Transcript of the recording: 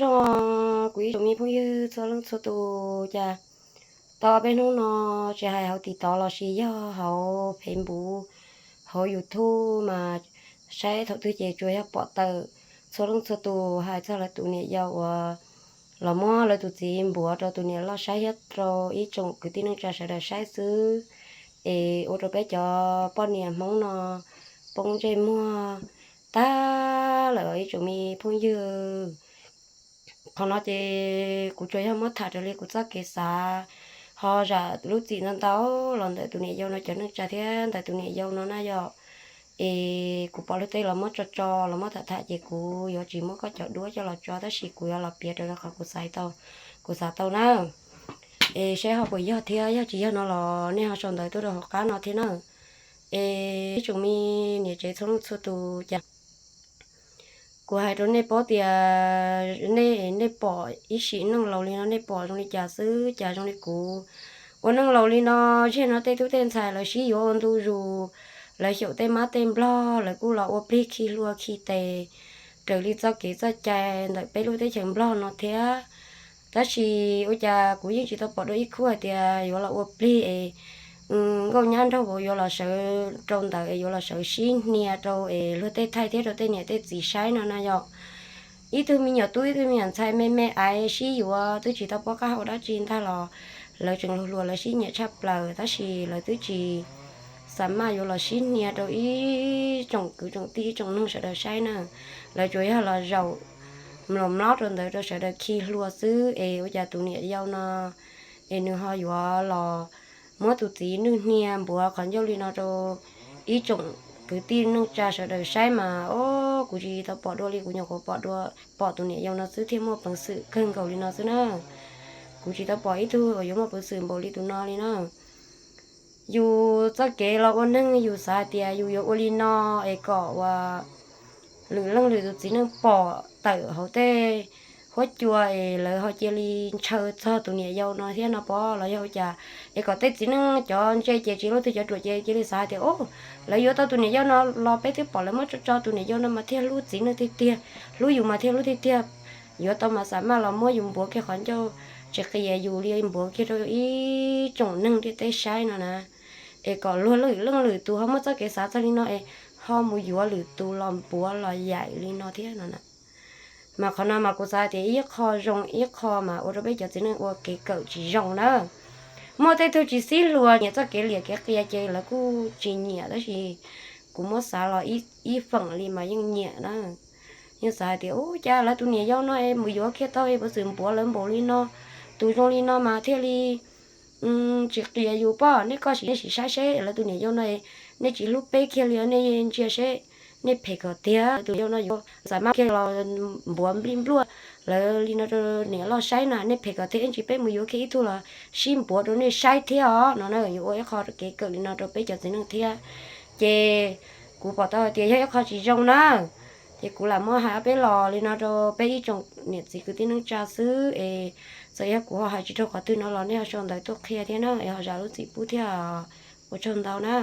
Zoo, kuv ib tsoom me phooj ywg txhua leej txhua tus, cas tau peb hnub no tsis hais hauv TikTok lossis yog hauv Facebook, hauv YouTube mas saib thaum twg ces tsuas yog pom tawm txhua leej txhua tus hais txog lawv tus niam yau uas los muab lawv tus txiv npuav rau tus niam loj saib thiab rau ib tsoom kwv tij neej tsa sawv daws saib xwb, es ua rau peb cov poj niam Hmoob no poob ntsej muag tag lawm os ib tsoom me phooj ywg. Qhov no ces kuv tsuas yog muab tham raws li kuv txoj kev xav, ho zam lub txim ntau ntau los ntawm tus niam yau no cov neej tsa thiab ntawm tus niam yau no na yom. Es kuv pom luag tej los muab tso tso los muab tham tham ces kuv yuav tsis muab koj cov duab coj los tso tab sis kuv yuav los piav raws li qhov kuv xav tau, kuv xav tau na. Es seb ho puas yog thiab, yog tsis yog no los nej ho sau ntawv tuaj rau hauv qab no thiab na. Es ib tsoom me niam tsev txhua leej txhua tus, cas kuv hais rau nej paub tias nej, nej pom ib sim neej laus li no nej pom zoo li cas xwb, cas zoo li kuv ua neej laus li no, zej no tej tub tej ntxhais lawv sib yuav ua ntu zus, lawv xyaum tej mab tej nplog, lawv kuj los ua plig khi hlua khi tes raws li txoj kev txoj cai ntawm peb lub teb chaws Nplog no thiab. Tab sis ua cas kuv yeej tsis tau pom dua ib khub hais tias yuav los ua plig es nkauj nyab nraug vauv yuav los sawv rau ntawd es yuav los sawv sib hnia rau es luag tej thaij thiab rau tej niam tej txiv saib no na yom. Ib tug me nyuam tub ib tug me nyuam ntxhais me me aiv sib yuav twb tsis tau paub qab hau dab tsi ntag los lawv tseem hluas hluas lawv sib nyiam tshaj plaws tab sis lawv twb tsis xav maj yuav los sib hnia rau ib tsoom kwv tsoom tij ib tsoom neeg sawv daws saib na. Lawv tsuas yog los zaum mlom mlob rau ntawd rau sawv daws khi hlua xwb es ua cas tus niam yau no es nws ho yuav los muab tus txiv nwj hnia npuav qhov ncauj li no rau ib tsoom kwv tij neej tsa sawv daws saib mas o, kuv tsis tau pom dua li, kuv nyuam qhuav pom dua, pom tus niam yau no xwb thiaj muaj peev xwm kawg nkaus li no xwb na. Kuv tsis tau pom ib tug uas yuav muaj peev xwm npaum li tus no li na. Yus txoj kev los ua neeg yus xav hais tias yus yuav ua li no es kom uas lwm leej lwm tus txiv neej pom tawm hauv tej huab cua es lawv ho cia li ntshaw txog tus niam yau no thiab no pob los yog ua cas es kom tej txiv neej cov ntse ces tsis hlub twg cov ruam ces cia li xav hais tias o, lawv yuav tau tus niam yau no los peb twb pom lawv muab tso tso tus niam yau no mas thiaj hlub txiv neej tiag tiag, hlub yus mas thiaj hlub tiag tiag, yuav tau mas xam maj los muab yus npuav kiag qhov ncauj tsis qias yus li npuav kiag rau ib tsoom neeg ntiaj teb saib no na. Es kom luag lwm leej lwm tus ho muaj txoj kev xav txog li no es ho mus yuav lwm tus los npuav los yaim li no thiab no na. Mas qhov no mas kuv xav tias ib qho zoo ib qho mas ua rau peb cov txiv neej ua kev kawm tsis zoo na. Muaj tej tug tsis xib hluas nyiam txoj kev liam kev qias ces lawv kuj tsis nyiam tab sis kuv muab xav los ib feem li mas yeej nyiam na. Yeej xav hais tias ub cas lawv tus niam yau no es mus yuav kiag tau es peev xwm npuav lawv npaum li no, tus zoo li no mas thiaj li tsis qias yus pob. Nej koj sim, nej sim saib seb lawv tus niam yau no nej tsis hlub peb kiag li, nej ntsia seb, nej phem kom tiag. Tus niam yau no yuav xam maj kiag los npuav nplij npluaj lawv li no rau niam loj saib na, nej phem kom tiag, ib ntsis peb mus yuav kiag ib tug los sib npuav rau nej saib thiab os no na. Yuav ua ib qho kev kawm li no rau peb cov txiv neej thiab. Ces kuv pom tau hais tias yog ib qho tsis zoo na. Ces kuv lam muab hais ob peb los li no rau peb ib tsoom niam txiv kwv tij neej tsa xwb es txawm yog kuv ho hais tsis raug qhov twg no los nej ho sau ntawv tuaj qhia thiab na es ho zam lub txim pub thiab. Ua tsaug ntau na.